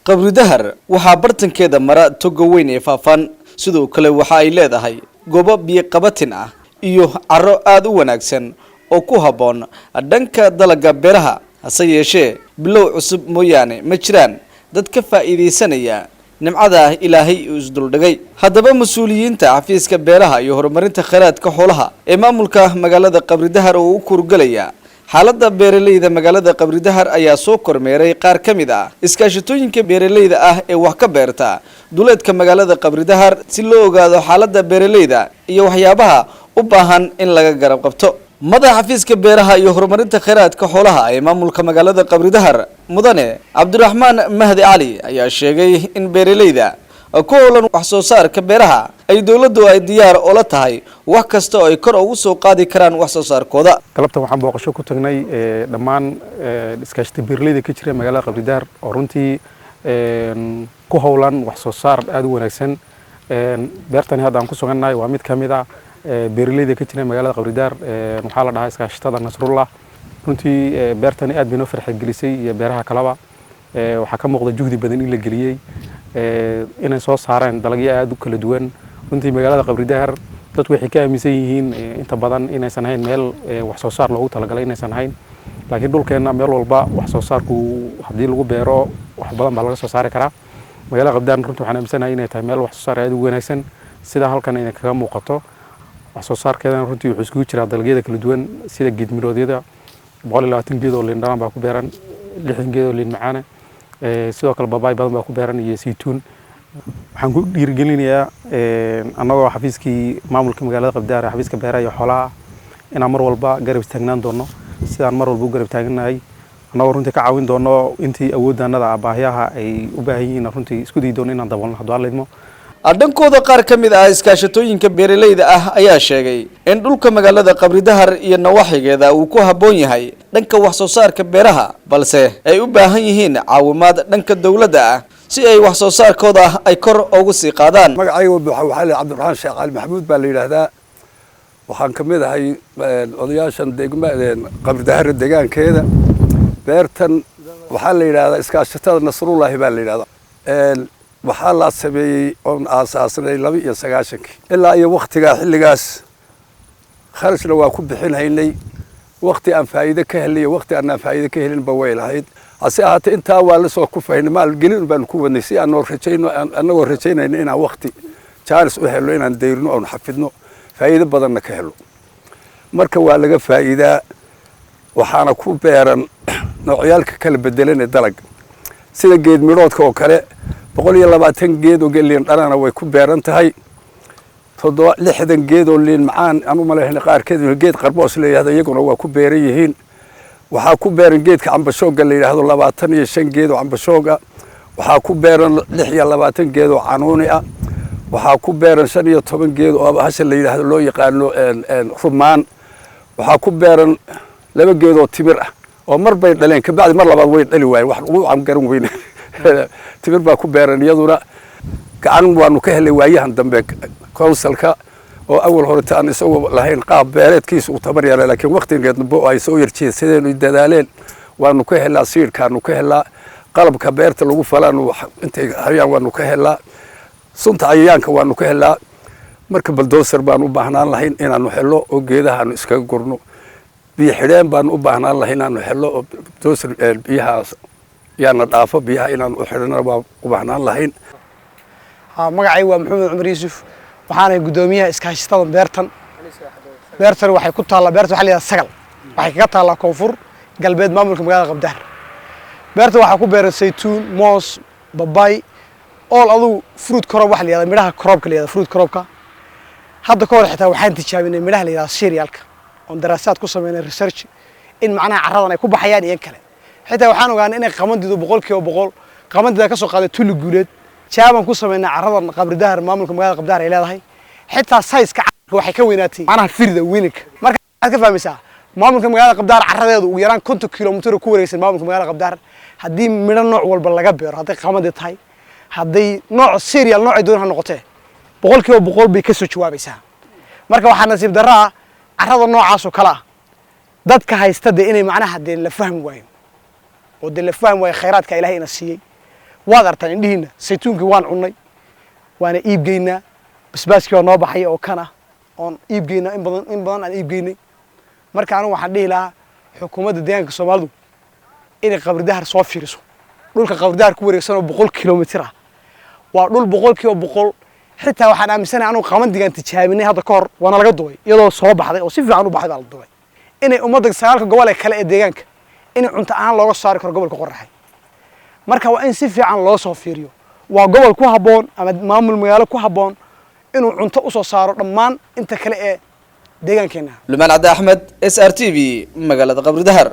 Qabridahar waxaa bartankeeda mara toga weyn ee Faafan. Sidoo kale waxa ay leedahay goobo biyo-qabatin ah iyo carro aada u wanaagsan oo ku habboon dhanka dalagga beeraha. Hase yeeshee, bilow cusub mooyaane ma jiraan dad ka faa'iidaysanaya nimcada Ilaahay uu isduldhigay. Haddaba, mas-uuliyiinta xafiiska beeraha iyo horumarinta kheyraadka xoolaha ee maamulka magaalada Qabridahar oo u kuurgalaya xaaladda beeralayda magaalada Qabridahar ayaa soo kormeeray qaar ka mid ah iskaashatooyinka beeralayda ah ee wax ka beerta duleedka magaalada Qabridahar, si loo ogaado xaaladda beeralayda iyo waxyaabaha u baahan in laga garab qabto. Madaxa xafiiska beeraha iyo horumarinta kheyraadka xoolaha ee maamulka magaalada Qabridahar, mudane Cabdiraxmaan Mahdi Cali, ayaa sheegay in beeralayda ku howlan wax soo saarka beeraha ay dowladdu ay diyaar ula tahay wax kasta oo ay kor ugu soo qaadi karaan wax soo saarkooda. Galabtan waxaan booqasho ku tagnay dhammaan iskaashata beeralayda ka jira magaalada Qabridahar oo runtii ku howlan wax soo saar aada u wanaagsan. Beertani hadda aan ku sugannahay waa mid ka mid ah beeralayda ka jira magaalada Qabridahar. Waxaa la dhahaa iskaashatada Nasrullah. Runtii beertani aad bay noo farxad gelisay iyo beeraha kaleba. Waxaa ka muuqda juhdi badan in la geliyey, inay soo saareen dalagyo aada u kala duwan. Runtii magaalada Qabridahar dadku waxay ka aaminsan yihiin inta badan inaysan ahayn meel wax soo saar loogu talagalay inaysan ahayn, laakiin dhulkeenna meel walba wax soo saarku haddii lagu beero, wax badan baa laga soo saari karaa. Magaalada Qabridahar runtii waxaan aaminsanahay inay tahay meel wax soo saar aad u wanaagsan, sida halkan inay kaga muuqato. Wax soo saarkeedana runtii wuxuu iskugu jiraa dalagyada kala duwan, sida geedmiroodyada. 120 geed oo liin dhanaan baa ku beeran, 60 geed oo liin macaana, sidoo kale babaay badan baa ku beeran iyo saytuun. Waxaan ku dhiirigelinayaa, annagoo xafiiskii maamulka magaalada Qabridahar, xafiiska beeraha iyo xoolaha, inaan mar walba garab istaagnaan doono sidaan mar walba u garab taagannahay, annagoo runtii ka caawin doono intii awooddaanada ah. Baahiyaha ay u baahan yihiin runtii isku dayi doono inaan daboolno, hadduu Alla idmo. Dhankooda, qaar ka mid ah iskaashatooyinka beeralayda ah ayaa sheegay in dhulka magaalada Qabridahar iyo nawaaxigeeda uu ku habboon yahay dhanka wax soo saarka beeraha, balse ay u baahan yihiin caawimaad dhanka dowladda ah si ay wax soo saarkooda ay kor ugu sii qaadaan. Magacayga buuxa waxaa la Cabdiraxmaan Sheekh Cali Maxamuud baa la yidhaahdaa. Waxaan ka mid ahay odayaashan degma Qabridahar deegaankeeda. Beertan waxaa la yidhaahdaa iskaashatada Nasrullaahi baa la yidhahdaa. Waxaa la sameeyey oon aasaasnay 92-kii. Ilaa iyo waktigaa xilligaas kharashna waa ku bixin haynay. Wakti aan faa'iide ka helnay iyo wakti aanaan faa'iide ka helinba way lahayd. Hase ahaatee, intaa waa la soo kufaynay, maalgelin baanu ku wadnay si aanoo rajayno, annagoo rajaynayno inaan wakti jaanis u helno inaan dayrno oon xafidno, faa'iido badanna ka helo. Marka waa laga faa'iidaa. Waxaana ku beeran noocyaalka kala bedelan ee dalag, sida geed midhoodka oo kale. 120 geed oo liin dhanana way ku beeran tahay, 60 geed oo liin macaan aan u malayna, qaarkeed geed qarboos la yidhahdo, iyaguna waa ku beeran yihiin. Waxaa ku beeran geedka cambashooga la yidhaahdo, 25 geed oo cambashooga. Waxaa ku beeran 26 geed oo canuuni ah. Waxaa ku beeran 15 geed oo hasha la yidhaahdo, loo yaqaano rumaan. Waxaa ku beeran 2 geed oo timir ah oo mar bay dhaleen, kabacdi mar labaad way dhali waayeen, wax ugu garan weyne. Timir baa ku beeran iyaduna. Gacan waanu ka helay waayahan dambe councilka, oo awal horeta aan isagoo lahayn qaab beereedkiisa uu tabar yaray, laakiin waktigeed dambe oo ay soo yarjeedsadeen oo dadaaleen, waanu ka helaa siidhkaanu ka helaa, qalabka beerta lagu falaanu intay hayaan waanu ka helaa, sunta cayayaanka waanu ka helaa. Marka bulldozer baanu u baahnaan lahayn inaanu helo oo geedahaanu iskaga gurno. Biyo xidheen baanu u baahnaan lahay inaanu helo oo bulldozer biyahaas yaana dhaafo, biyaha inaanu u xidhana waa u baahnaan lahayn. Magacay waa Maxamed Cumar Yuusuf. Waxaanay guddoomiyaha iskaashatada beertan. Beertan waxay ku taallaa, beerta waxaa la yidhahdaa Sagal, waxay kaga taallaa koonfur galbeed maamulka magaalada Qabdahar. Beerta waxaa ku beeran saytuun, moos, babay, all adugu fruit crop waxa la yihahda, midhaha cropka la yihahda, fruit cropka. Hadda ka hor xitaa waxaan tijaabinay midhaha la yihahda cerealka, oon daraasaad ku sameynay, research, in macnaha carradan ay ku baxayaan iyo kale. Xitaa waxaan ogaanay inay qamandidu 100% qamandida ka soo qaaday Tulli Guuleed. Jaabaan ku sameynay carradan Qabridahar, maamulka magaalada Qabridahar ay leedahay. Xitaa size-ka carraka waxay ka weynaatay macnaha firida weynanka. Marka waxaad ka fahmaysaa maamulka magaalada Qabridahar carradeedu ugu yaraan 50 kilomitir ku wareegsan maamulka magaalada Qabridahar, haddii midho nooc walba laga beero, hadday qamadi tahay, hadday nooc cereal noocay doon ha noqotee, 100% bay ka soo jawaabaysaa. Marka waxaa nasiib darro ah carrada noocaas oo kale ah dadka haysta dee inay macnaha dee la fahmi waayo, oo dee la fahmi waayo khayraadka Ilaahay ina siiyey. Waad artaan indhihiinna, saytuunkii waan cunnay, waana iibgeynaa. Basbaaskii waa noo baxay oo kan ah oon iibgeynaa, in badan, in badan aan iibgeynay. Marka anigu waxaan dhihi lahaa xukuumadda deegaanka Soomaalidu inay Qabridahar soo fiiriso. Dhulka Qabridahar ku wareegsan oo 100 kilomitir ah waa dhul 100%. Xitaa waxaan aaminsanahay anugu qamandigaan tijaabinay hadda ka hor, waana laga dubay iyadoo soo baxday oo si fiican u baxday baa la dubay, inay ummadda sagaalka gobol ee kale ee deegaanka inay cunto ahaan looga saari karo gobolka Qoraxay. Marka waa in si fiican loo soo fiiriyo. Waa gobol ku habboon ama maamul magaalo ku habboon inuu cunto usoo saaro dhammaan inta kale ee deegaankeenna. Lumaan Cadde Axmed, SRTV, magaalada Qabridahar.